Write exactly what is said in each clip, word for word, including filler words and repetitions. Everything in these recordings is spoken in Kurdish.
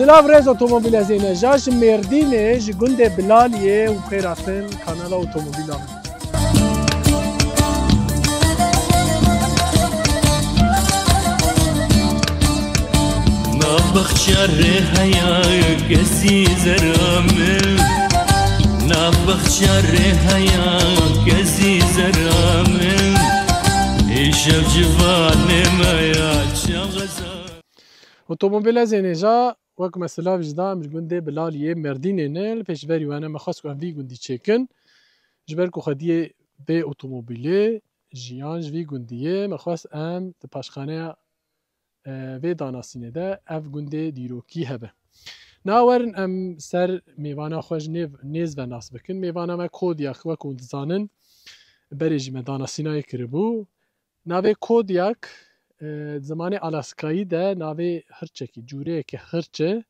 Silav rêz otomobîlezên hêja, ji Mêrdînê, ji gundê Bilaliyê û xêr hatin kanala otomobîla min. Nav baxçe rê heya kesî zera min. Nav baxçe rê heya kesî zera min. Îşev civanê me ya çaxeza. Otomobîlezên hêja, wek me silav jî da, em ji gundê Bilaliyê Mêrdînê ne, li pêşberî we ne, me xwest ku em vî gundî çêkin. Ji ber ku xwediyê vê otomobîlê, jiyan ji vî gundî ye, me xwest em di paşxaneya, e, vê danasînê de ev gundê dîrokî hebe. Na werin em ser mêvana xwe ji nêv-, nêz ve nas bikin. Mêvana me Kodiak, wek hûn dizanin, berê jî me danasînayê kiribû. Navê Kodiak, e, zimanê Alaskayî de navê hirçekî, cûreyeke hirçe,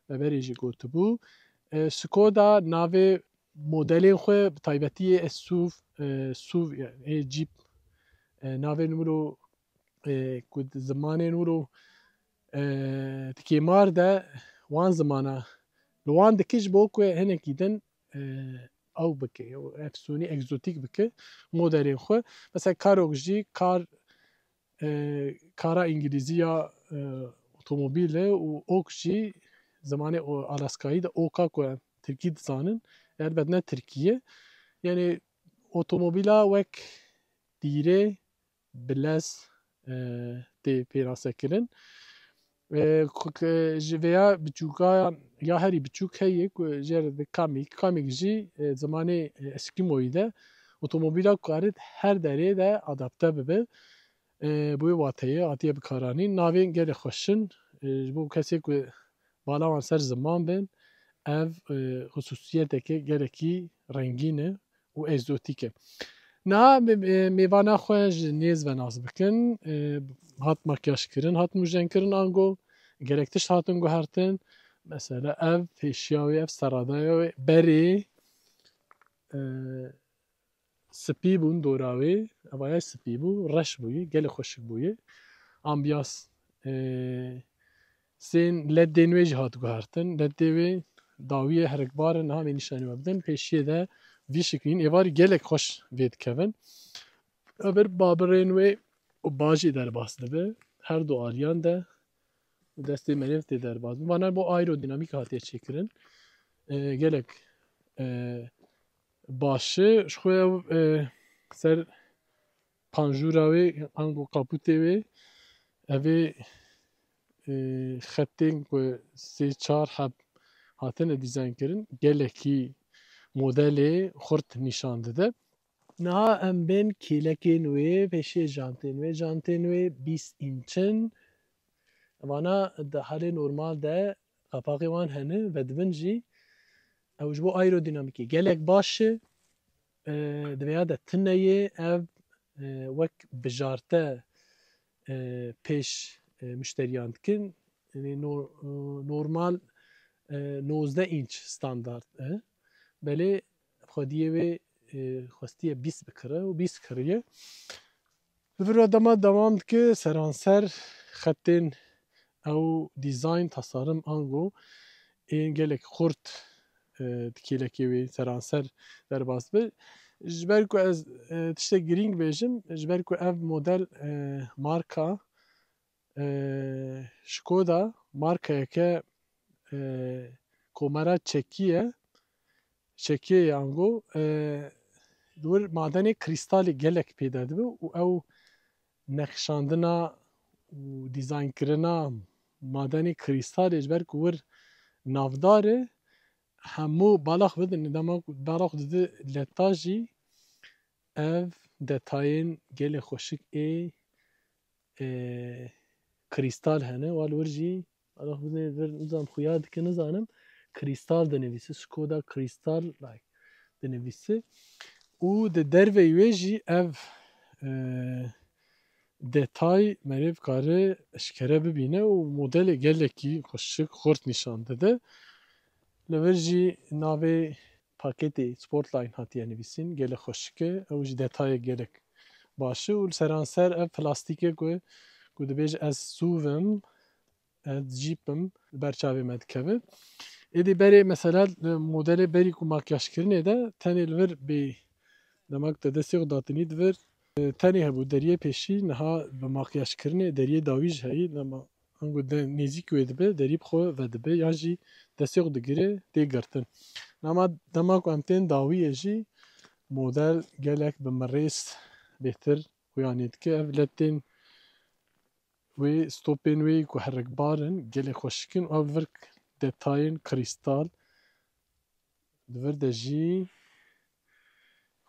me berê jî gotibû. E, Skoda navê modelên xwe, bi taybetî yê S U V, e, S U V, ê Jeep, e, navên wilo, e, ku di zimanên wilo, e, di kêmar de wan zimana li wan dike, ji bo ku hinekî din, e, ew bike, ew efsûnî, egzotîk bike modelên xwe. Mesela Karok jî kar, e, kara îngilîzî ya, e, otomobîl e û ok jî zimanê o-, Alaskayî de oka ku em tirkî dizanin, elbet ne tirkî ye. Yanî otomobîla wek dîrê bi lez, e, tê pênasekirin. E, ku, ku ji vêya biçûka ya herî biçûk heye ku jê re bi kamîk, kamîk jî, e, zimanê, e, eskîmoyî de otomobîla ku karit her derê de adapte bibe. E, bi wê wateyê hatiye bikaranîn. Navên gelê xweş in. E, ji bo kesê ku bala wan ser ziman bin, ev, e, xisûsiyeteke gelekî rengîn e û egzotîk e. Niha me-, me-, mêvana xwe ji nêz ve nas bikin. E, hat makyaj kirin, hat mûjen kirin ango, gelek tişt hatin guhertin. Mesela ev pêşiya wê, ev seradaya wê, berê, e, spî bûn dora wê, evaya spî bû, reş bûyî, gelê xweşik bûyî. Ambiyans, e, sên ledên wê jî hat guhertin. Ledê wê dawiyê herikbar in, niha em ê nîşanî we bidin. Pêşiyê de vî şiklîn, êvarî gelek xweş vê dikevin. Evir babirên wê û bajê derbas dibe. Her du aliyan de û destê meriv tê derbas. Vana bo aerodînamîk hatiye çêkirin. E, gelek, e, baş e. Ji xwe ew, e, ser panjûra wê, ango kapûtê wê, evê, e, xetên ku sê çar heb hatine dîzayn kirin, gelekî modelê xurt nîşan dide. Niha em bên kêlekên wê, pêşiyê jantên wê. Jantên wê bîst înç in. Vana di halê normal de qapaqê wan hene, vedibin jî. Ew ji bo aerodînamîkê gelek baş e. E, di vêya de tune ye. Ev, e, wek bijarte, e, pêş, e, muşteriyan dikin. Yanî no-, e, normal, e, nozdeh înç standart e. Belê xwediyê wê, e, xwestiye bîst bikire û bîst kiriye. Li vir dema dewam dike, seranser xetên ew dîzayn, tasarim ango ên gelek xurt, e, di kêlekê wê seranser derbas bi. Ji ber ku ez, e, tiştek girîng bêjim, ji ber ku ev model, e, marka, e, Skoda markayeke, e, komera çekî ye. Çekê ye ango, e, li wir madenê krîstalê gelek pêde dibe û ew nexşandina û dîzaynkirina madenê krîstalê ji ber ku wir navdar e, hemû balax bidin, dema ku balax didi leta jî ev detayên gelê xweşik ê, e, krîstal hene, wa li wir jî, Allah bize vir nizam xuya dike nizanim, krîstal dinivîse, Skoda krîstal, like, dinivîse. Û di derveyî wê jî ev, e, detay meriv kare eşkere bibîne û modelê gelekî xweşik xurt nîşan dide. Li vir jî navê paketê Sportline hatiye nivîsîn, gelek xweşik e. Ew jî detayek gelek baş e û li seranser ev plastîk e ku, ku dibêje ez SUV im, ez jîpim, li ber çavê me dikeve. Êdî berê mesela, e, modelê berî ku makyajkirinê de tenê li vir bê, dema ku te destê xwe datinî di vir, e, tenê hebû deriyê pêşî, niha bi makyajkirinê deriyê dawî jî heyî, dema ango de nêzîk wê dibe, derî bi xwe vedibe, yan jî destê xwe digire, tê girtin. Dema, dema ku em tên dawiyê jî, model gelek bi mirêz bêhtir xuyanî dike. Ev letên wê, stopên wê ku herikbar in, gelek xweşik in û ev vir detayên krîstal di vir de jî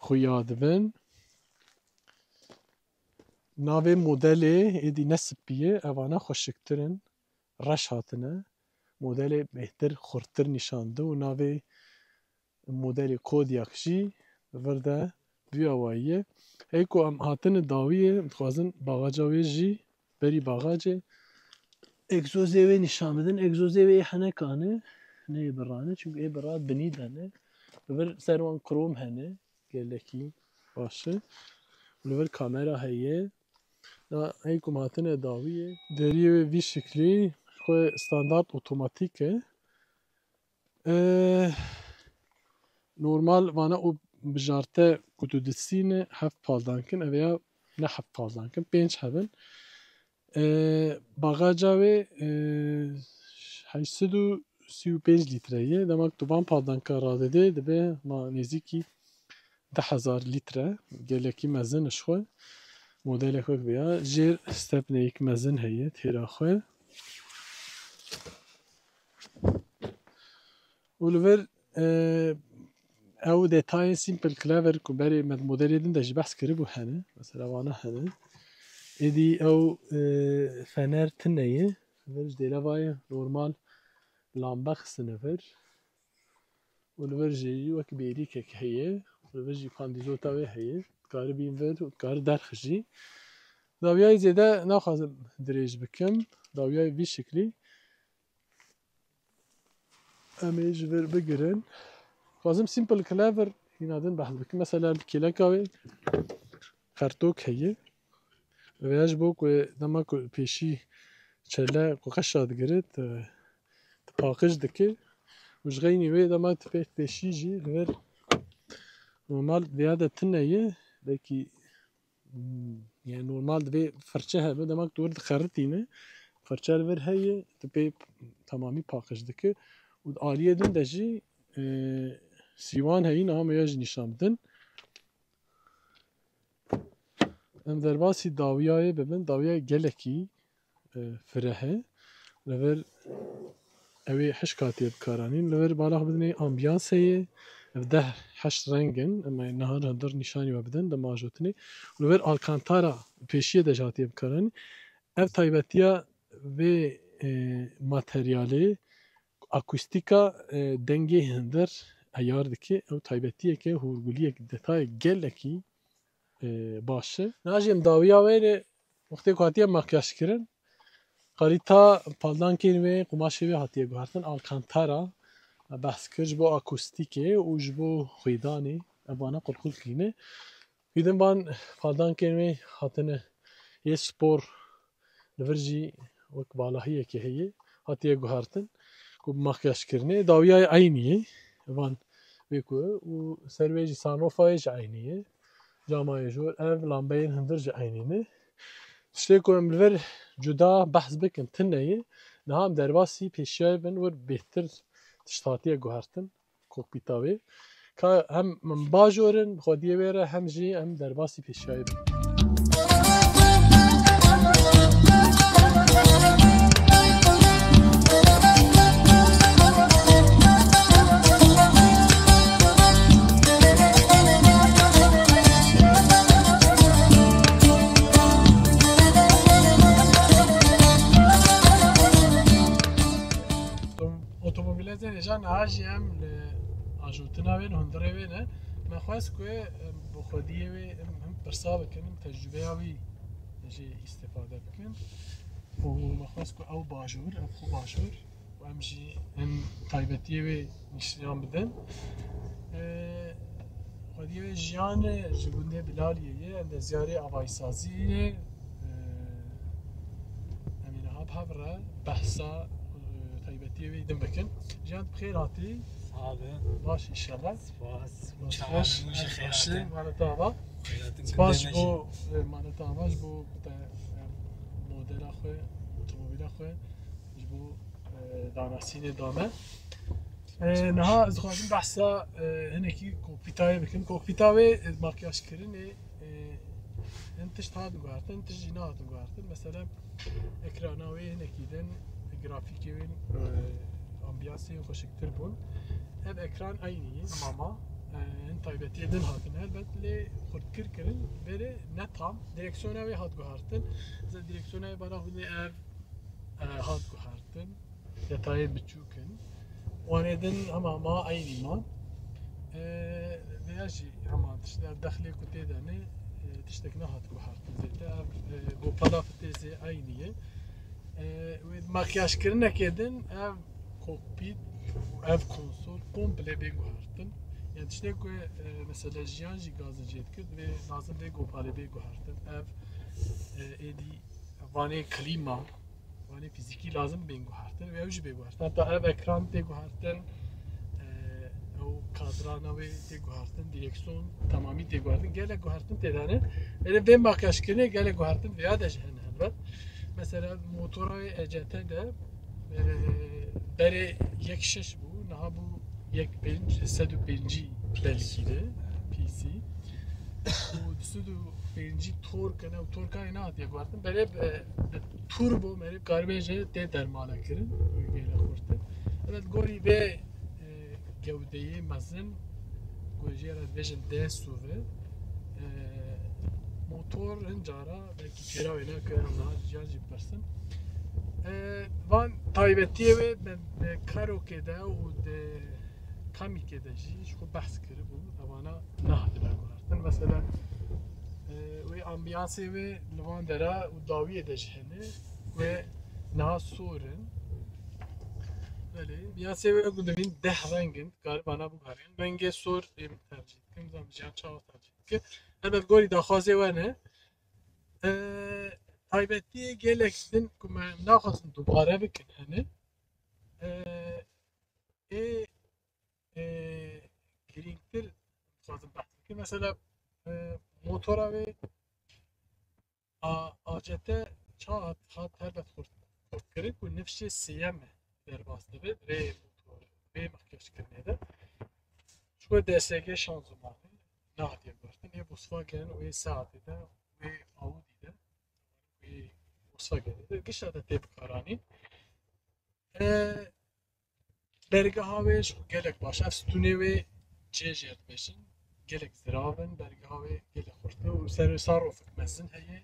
xuya dibin. Navê modelê êdî ne spî ye, evana xweşiktir in, reş hatine. Modelê bêhtir, xurttir nîşan di û navê modelê Kodiak jî li vir de vî awayî ye. Ê ku em hatine dawiyê, em dixwazin baxaca wê jî berî baxacê egzozê wê nîşan bidin. Egzozê wê ê heneka ne, ne ê bira ne, çimkî ê bira binî de ne. Li vir ser wan krom hene, gelekî baş e. Li vir kamera heye. Na, ê ku em hatine dawiyê. Deriyê wê vî şiklî, xwe standart otomatîk e. Ee, normal vana û bijarte ku tu disîne heft paldankin, ev ya ne heft paldankin, pênc hebin. Ee, bagaca wê, ee, heşt sed û sî û pênc lître ye. Dema ku tu van paldanka radidê, dibe ma nêzîkî du hezar lître. Gelekî mezin ji xwe. Modelek wek vêya. Jêr stepneyek mezin heye, têra xwe. Û li vir, e, ew detayên simple clever ku berê me di modelê din de jî behs kiribû hene. Mesela vana hene. Êdî ew, e, fener tune ye. Vir ji dêlevayê normal lambe xistine vir. Û li vir jî wek bêrîkek heye. Li vir jî pandîzota wê heye. Dikare bîn vir û dikare derxijî. Dawiyayê zêde naxwazim dirêj bikim. Dawiyayê vî şiklî. Em ê ji vir bigirin. Xwazim simple clever hîna din behs bikim. Mesela li kêleka wê xertok heye. Vêya ji bo ku dema ku pêşî çele ku qeşa digire, tu, tu paqij dike. Û ji xeynî wê dema tu pê-, pêşî jî li vir normal vêya de tune ye. Belkî Hmm, yani normal divê firçe hebe, dema ku tu wir dixeritîne, firçe li vir heye, tu pê temamî paqij dike. Û di aliyê din de jî, e, sîwan heyî, niha me ya jî nîşan bidin. Em derbasî dawiyayê bibin, dawiya gelekî e, fireh e. Li vir ew ê hişk hatiye bikaranîn. Li vir bala xwe bidinê ambiyans heye. Ev deh heşt reng in. Em ê niha hundir nîşanî we bidin, dema ajotinê. Li vir alkantara pêşiyê de jî hatiye bikaranîn. Ev taybetiya vê, e, materyalê, akustîka, e, dengê hundir eyar dike. Ew taybetiyeke hûrguliyek, detayek gelekî e, baş e. Niha jî em dawiya wê rê wextê ku hatiye makyaj kirin, xalî ta paldankên wê, qumaşê wê hatiye guhertin, alkantara, me behs kir ji bo akustîkê û ji bo xwîdanê, ev vana qulqul kirîne. Hîdin van paldankên wê hatine yê spor, li vir jî wek balahiyekê heye, hatiye guhertin ku bi makyaj kirinê. Dawiyayê eynî ye, van vê ku û ser wê jî sunroofayê jî eynî ye. Camayê jor, ev lambeyên hundir jî eynî ne. Tiştê ku em li vir cuda behs bikin tune ye. Niha em derbasî pêşiyayê bin wir bêhtir tişt hatiye guhertin. Kokpîta wê. Ka hem min bajor in, xwediyê wê re hem jî em derbasî pêşiyayê bin. Otomobîlê zêde niha jî em li ajotina wê, li hundirê wê ne. Me xwest ku em bi xwediyê wê em, em pirsa bikin, em tecrûbeya wî jî îstîfade bikin. Û me xwest ku ew bajûr, ev xwe bajûr û em jî em taybetiyê wê nîşan bidin. Ee, xwediyê wê jiyan e, ji gundê Bilaliyê ye, endezyarê avaysaziyê ye. Ee, em ê niha Hev re behsa, e, taybetiyê wê din bikin. Jiyan, bi xêr hatî. Sağ olun. Baş inşallah. Spas. Baş, çawan baş, hemû jî xêr hatin. Mala te ava. Xêr hatin. Spas ji bo, e, mala te ava, ji bo ku te, e, modela xwe, otomobîla xwe ji bo, e, danasînê da me. E, niha ez dixwazim behsa, e, hinekî kokpîta wê bikim. Kokpîta wê, e, makyajkirinê, e, hin tişt hat guhertin, hin tişt jî nehatin guhertin. Mesela ekrana wê hinekî din, grafîkê wê, e, ambiyansê wê xweşiktir bûn. Ev ekran eynî ye, mama, e, hin taybetiyê din hatine. Helbet lê xurtkir kirin, berê ne tam. Direksiyona wê hat guhertin. Mesela direksiyona wê bana hûnê ev, e, hat guhertin. Detayê biçûk in. Wanê din hema ma eynî ma. E, vêya jî hema tişt, ev dexlê ku tê de ne, e, tiştek nehat guhertin zêde. Ev, e, gopala fitê zê eynî ye. E, wê makyajkirinekê din ev kokpît û ev konsol komple bê guhertin. Yani tiştê ku, e, mesela jiyan jî gazê jê dikir, divê lazim bê gopalê bê guhertin. Ev, e, êdî vanê klîma, vanê fîzîkî lazim bên guhertin ve ew jî bê guhertin. Heta ev ekran tê guhertin, e, ew kadrana wê tê guhertin, direksiyon temamî tê guhertin. Gelek guhertin tê de hene. Belê vê makyajkirinê gelek guhertin vêya de jî hene helbet. Mesela motora wê E C T de, e, berê yek şeş bû, niha bû yek pênc, sed û pêncî belkî de, P C. Û du sed û pêncî tork, ne, û torka wê nehatiye guhertin. Berê, e, bi turbo merê karibê jî tê dermane kirin, gelek xurt e. Evet, gorî vê, e, gewdeyê mezin, ku jê re dibêjin D S U V, e, motor hin cara belkî çêra wê nake, em niha jiyan jî bipirsin. E, van taybetiyê wê me, me Karokê de û di Kamîkê de jî ji xwe behs kiribû, evana nehatine guhertin. Mesela, e, wê ambiyansê wê li van dera û dawiyê de jî hene, wê niha sor in. Belê, ambiyansê wê ku dibîn deh reng in, dikare vana biguherîn. Rengê sor ê min tercîh dikim, zam jiyan çawa tercîh dike. Helbet gorî daxwazê we ne. E, taybetiyê gelek din ku me naxwazin dubare bikin hene. E, ê, e, girîngtir dixwazim behs bikim. Mesela, e, motora wê A, A C T çawa hat, hat helbet xurt, xurt kirin ku nifşê sêyem e derbas dibe, rê motor, rê makyajkirinê de. Ji xwe D S G şanzûmanê nehatiye guhertin. Ê Volkswagen û ê Seatê de, ê Audi de, ê Volkswagenê de, gişta de tê bikaranîn. E, Bergeha wê ji xwe gelek baş. Ev stûnê wê cê jê dibêjin. Gelek zirav in, bergeha wê gelek xurt e û ser wê sarofek mezin heye.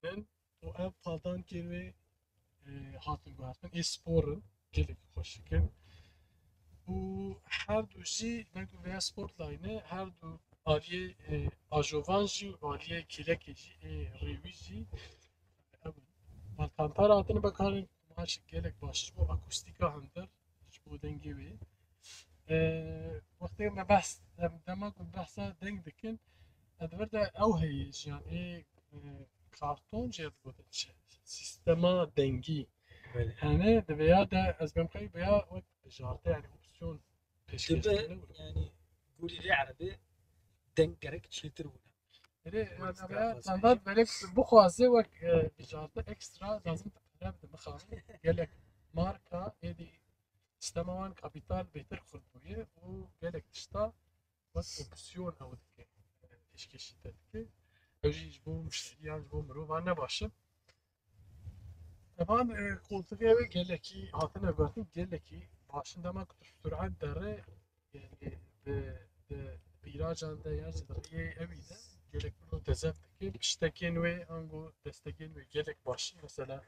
Bin û ev paldankên wê, e, hatin guhertin. Ê spor in, gelek xweşik in. Û her du jî, wek vêya Sportline e, her du aliyê, e, ajovan jî û aliyê kêlekê jî, ê rêwî jî, ew in. Alcantara hatine bekarîn, kumaş gelek baş ji bo akustîka hundir, ji bo dengê wê. E, wextê me behs, em dema ku behsa deng dikin, e, di vir de ew heye, jiyan ê, e, karton jê digotin çi? Sîstema dengî. Belê. Hene, di vêya de ez bêm xeyî vêya wek bijarte, yani opsiyon pêşkêş Dibe, kirine wilo. Yani, gorî vê erebê deng gerek çêtir bûne. Erê, yani, Wek vêya standart standart gerek bixwaze wek, e, bijarte ekstra lazim te pere bide bixawe. Gelek marka, êdî sîstema wan kapîtal bêtir xurt bûye û gelek tişta wek opsiyon ew dike, e, pêşkêşî te dike. Ew jî ji bo muşteriyan, ji bo mirovan ne baş e. Evan, e, koltûkê wê gelekî hatine guhertin, gelekî baş in. Dema ku tu suret dere, yani bi, bi vîracan de yan jî di riyê ewî de gelek wilo te zeft dike. Piştekên wê, ango destekên wê gelek baş in. Mesela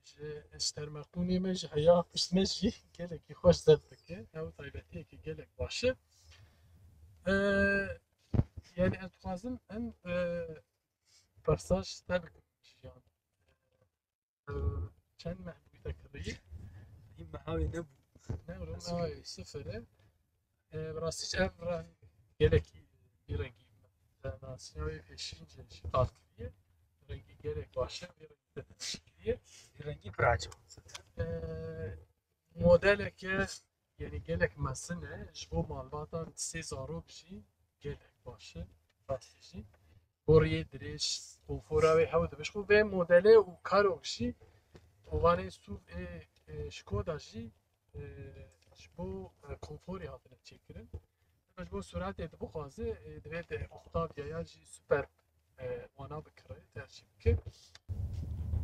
ji, ji termeqûnê me jî heya pişt me jî gelekî xweş zeft dike. Ew taybetiyekî gelek baş e. E, yani ez dixwazim em, e, persa ji te bikim jiyan. E, çend meh bûyî te kirî? Hîn meha wê nebû. Ne, meha wê sifir e. E, bi rastî jî ev re gelekî vî rengî me. Nasîna wê pêşîn jî qal kiriye. Rengî gelek baş e, vê rengî te teşkiliye. Rengî pir ecêb. Ee, modeleke, yani gelek mezin e, ji bo malbatan sê zarok jî gelek baş e, rastî jî. Bo riyê dirêj, konfora wê hew dibe. Ji xwe vê modele û karok jî, û vanê SUV ê, ê, Skoda jî, e, ji bo, e, konforê hatine çêkirin. Dema ji bo suretê dibixwaze, e, divê di Octavia'ya jî super, e, wana bikire, tercîh bike.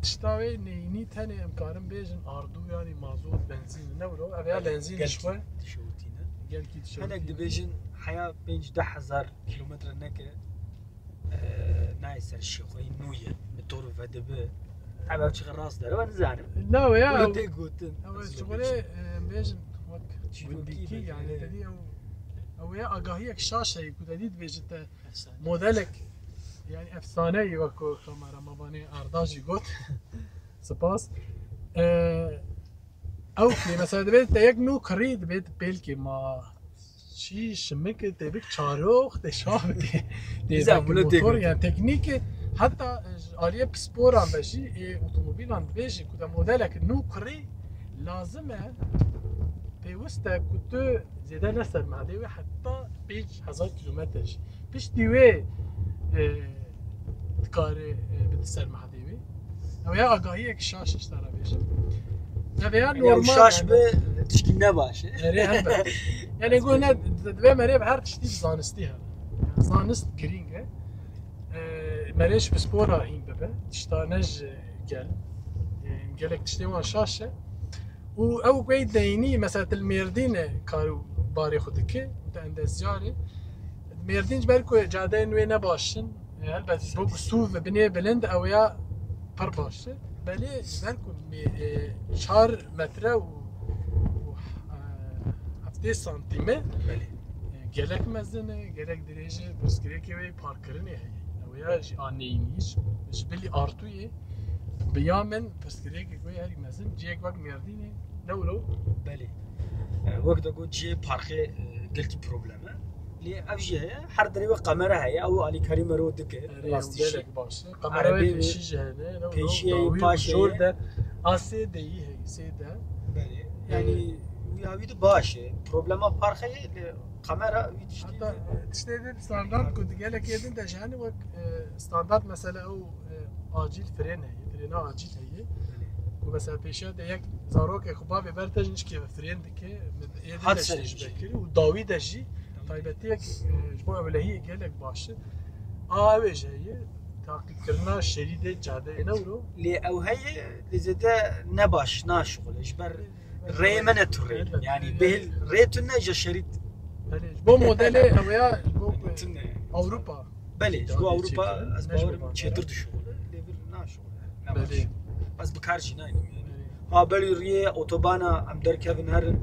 Tişta wê neyînî tenê em karin bêjin ardû, yanî mazot, benzîn ne wilo. Ev ya benzîn ji xwe Tişewtîne. gelkî tişewtî. Hinek dibêjin heya pênc deh hezar kilometre neke, e, nayê ser şêxweyî nû ye. Motor vedibi. Ev ev çiqe rast dere, ben nizanim. Na we ya. Wilo tê gotin. Ew Ez ji ê xwe bêjim. em bêjin wek Çîrokî gundîkî, belkî, yani evet. Tedî ew, ew ya agahiyek şaş heye ku tedî dibêjin te Efsane. modelek, yani efsaneyî wek ku kamera me vanê Arda jî got. Spas. Ee, ew ki mesela divê te yek nû kirî, divê te pêlkê ma çî şimik, tê bik çarox, tê şav, tê, tê Güzel, belkî bunu tê motor, gotin. Yani teknîk, heta, e, ji aliyê pisporan ve jî, ê otomobilan dibêjî ku te modelek nû kirî lazim e, pêwist e ku tu zêde ne sermehedê wê heta pênc hezar kilometre jî. Piştî wê, e, dikarê, e, bidî sermehedê wê. Ew ya agahiyek şaş, ji te re bêjim. Ev ya Yani ew normal şaş yani. Bi tişkî ne baş e. Erê, helbet. Yani go ne, divê merê bi her tiştî bi zanistî hebe. Yani zanist girîng e. E, merê ji pispora hîn bibe. Tişta ne ji gel. E, gelek tiştê wan şaş e. Û ew ku ey deynî, mesela til Mêrdîn e kar û barê xwe dike, te endeziyarê. Mêrdîn ji ber ku cadeyên wê ne baş in, e, helbet bo ku SUV binê bilind ew ya pir baş e. Belê ji ber ku mê-, e, çar metre û, û, e, heftê santîm e. Belê. E, gelek mezin e, gelek dirêj e, pirsgirêkê wê parkirinê heye. Ew ya jî a neyînî, ji, ji bilî artûyê, bi ya min pirsgirêkê wê herî mezin, cihek wek Mêrdînê ne wilo. Belê. E, wek de got cihê parkê, e, gelkî problem e. Lê ev jî heye, her derê wê kamera heye, ew alîkarî mero dike. Erê, Rastî ew jî. Gelek baş e. Kamera wê Erebê pêşî jî hene, ne wilo, pêşî heye, dawî û paşê jor ye. De a sê deyî heye, sê de. Belê. Yani ya wî de baş e. Problema parkê ye, lê kamera wî tiştî Hatta, e, tiştê din standart ku di gelekê din de ji hene wek, e, standart mesela ew, e, acil frên heye, frêna acil heye. Ku mesela pêşiya de yek zarokê xwe bavê ber te ji nişkê ve frên dike, min ê din Hat de ser ji jî. vekirî û dawî de jî taybetiyek, e, ji bo ewlehiyê gelek baş e. A ew ê ji heye, taqîbkirina şerîdê cadeyê ne wilo. Lê ew heye, lê zêde ne baş, naşixule. Ji ber rê me ne tu rê. Elbet. Yani bihil rê tu ne ji şerît. Belê, ji bo modelê ew ya, ji bo Tu ne. Ewropa. Belê, ji bo Cadê Ewropa çekî. Ez Ne ji bawerim bo çêtir Ankara. Dişixule. Lê vir naşixule. Ne baş. Belê. Ez bi kar jî naynim yani. Belê. Ha belê riyê otobana em derkevin herin,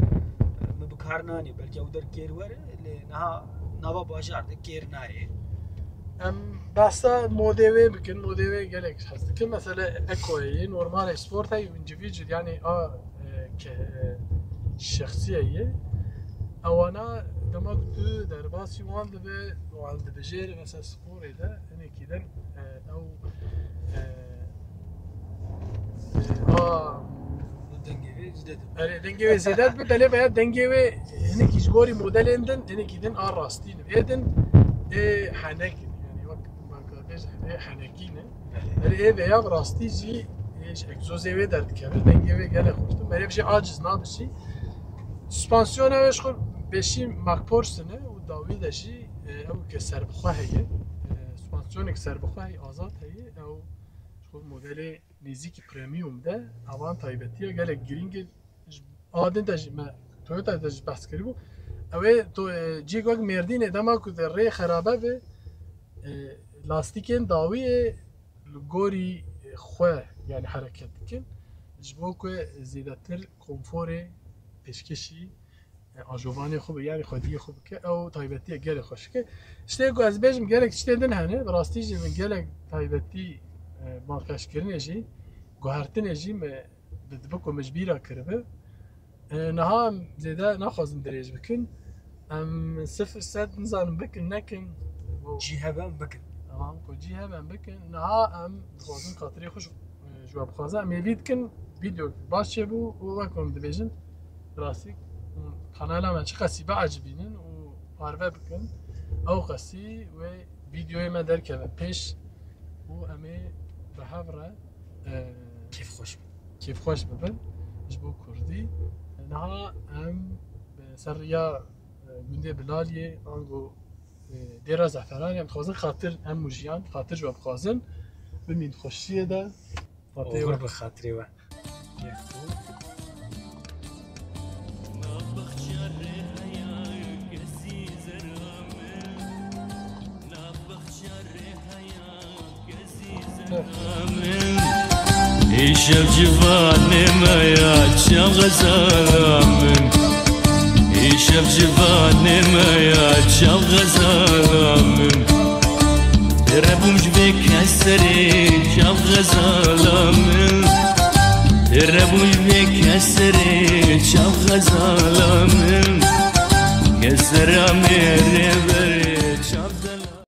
min bi kar nanî. Belkî ew der kêr were, lê niha nava bajar de kêr nayê. Em behsa modê wê bikin. Modê wê gelek hez dikim. Mesela Eco heye, normal e, Sport heye, individual, yani a, e, ke, e, şexsî heye. Ewana dema ku tu derbasî wan dibe, wan dibijêre, mesela sporê de, hinekî din, e, ew, e, e, a, Dengê wê zêde dibe. Erê, dengê wê zêde dibe, belê veya dengê wê hinekî ji gorî modelên din, hinekî din a rastî ne. Ê din ê henek in. Yani wek, wek bêjin, ê henekî ne. Erê, ê veya bi rastî jî ê ji egzozê wê derdikeve. Dengê wê gelek xweş e. Merê jî aciz nabe jî. Suspansiyona wê ji xwe beşî Magporsen e û dawî de jî, e, ew ke serbixwe heye. E, suspansiyonek serbixwe heye, azad heye. Ew ji xwe modelê nêzîkî premium de, evan taybetiya gelek girîng e. Ji, a din de jî me Toyota de jî behs kiribû. Ew ê to, e, cîk wek Mêrdînê dema ku de rê xerabe be, e, lastîkên dawiyê li gorî, e, xwe, yani hereket dikin. Ji bo ku zêdetir konforê pêşkêşî, e, ajovanê xwe bi, yani xwediyê xwe bike, ew taybetiyek gelek xweşik e. Tiştê ku ez bêjim, gelek tiştê din hene, bi rastî jî min gelek taybetî, e, baqeşkirinê jî, guhertinê jî me bi, dibe ku min ji bîra kiribe. E, niha em zêde naxwazin dirêj bikin. Em sifir sed nizanim bikin, nekin. Cî hebe em bikin. Ango cî hebe em bikin. Niha em dixwazin xatirê xwe ji, ji we bixwazin. Em ê vî dikin, vîdeo baş çêbû û wek hûn dibêjin, rastî kanala me çi qasî biecibînin û parve bikin. Ew qasî wê vîdeoyê me derkeve pêş û em ê bi hev re, e, Kêfxweş. Kêfxweş bibin ji bo Kurdî. Niha em bi ser riya, e, gundê Bilaliyê ango, e, Dêra Zeferanê em dixwazin xatir em û jiyan, xatir ji we bixwazin. Bimîn xweşiyê de. Xatirê we. Oxir bi xatirê we. Îşev civanê me ya çav xezala min. Îşev civanê me ya çav xezala min. Rebûm ji vê keserê çav xezala min. Rebûm ji vê keserê çav xezala min. Kesera mêrê berê